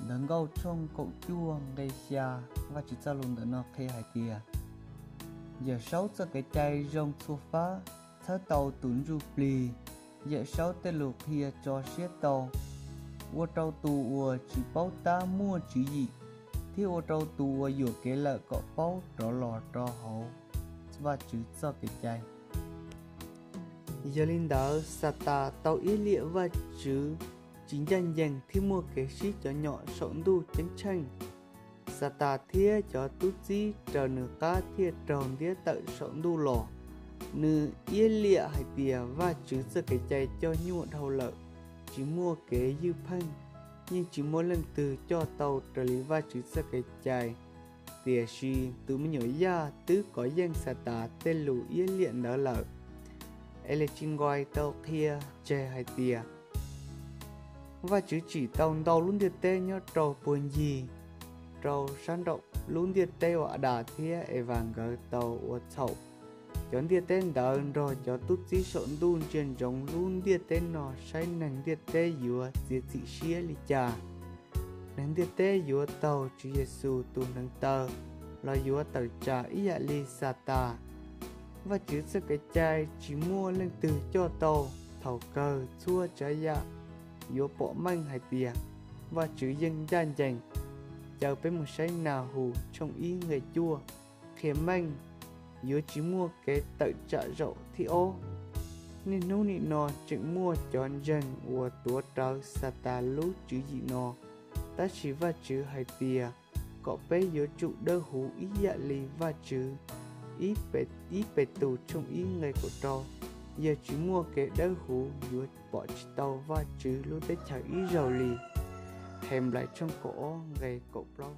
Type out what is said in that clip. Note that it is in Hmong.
Ntawv Nkauj tshooj kaum cuaj nqe xya, Vajtswv txoj lus ntawm no qhia hais tias: Yawmsaub txoj kev cai zoo txhua fab, txhawb tau tus ntsuj plig. Yawmsaub tej lus qhia tso siab tau, ua rau tus uas tsis paub tab muaj tswv yim, thiab ua rau tus uas yuam kev lawm kom paub rov los rau hauv Vajtswv txoj kev cai. Yog li ntawd, Xatas tau iab liam Vajtswv, tsis ncaj ncees thiab muaj kev sib cov nyom saum ntuj ceeb tsheej. Xatas thiab cov tub txib raws nws qab thiaj raug ntiab tawm saum ntuj los. Nws iab liam hais tias Vajtswv txoj kev cai coj nyuaj dhau lawm, tsis muaj kev ywj pheej, yeej tsis muaj leej twg coj tau raws li Vajtswv txoj kev cai. Tiam sis tus me nyuam yaj twb kov yeej Xatas tej lus iab liam ntawd lawm. Eles Tsis Nquais tau qhia tseg hais tias, Vajtswv tsim tau ntau lub ntiaj teb nyob rau puag ncig rau sab nraum lub ntiaj teb uas Adas thiab Evas nkawd tau ua txhaum. Cov ntiaj teb ntawd nrog cov tub txib saum ntuj ntsia ntsoov lub ntiaj teb no saib neeg ntiaj teb yuav txiav txim siab li cas. Neeg ntiaj teb yuav taug Tswv Yexus tus hneev taw los yuav tawm tsam ib yam li Xatas. Vajtswv txoj kev cai tsis muaj leej twg coj tau. Thaum kawg txhua tsav yam yuav pom meej hais tias Vajtswv yeej ncaj ncees. Caw peb mus saib Nahus tshooj ib nqe cuaj, qhia meej yuav tsis muaj kev tawm tsam zaum thib ob. Niaj hnub nim no tseem muaj cov ntseeg uas tuav rawv Xatas lub tswv yim no, tab sis Vajtswv hais tias kom peb yuav tsum dawb huv ib yam li Vajtswv. Ib Petus tshooj ib nqe kaum rau, yog tsis muaj kev dawb huv yuav pom tsis tau Vajtswv lub teb chaws ib zaug li. Henplais tshooj kaum ob nqe kaum plaub.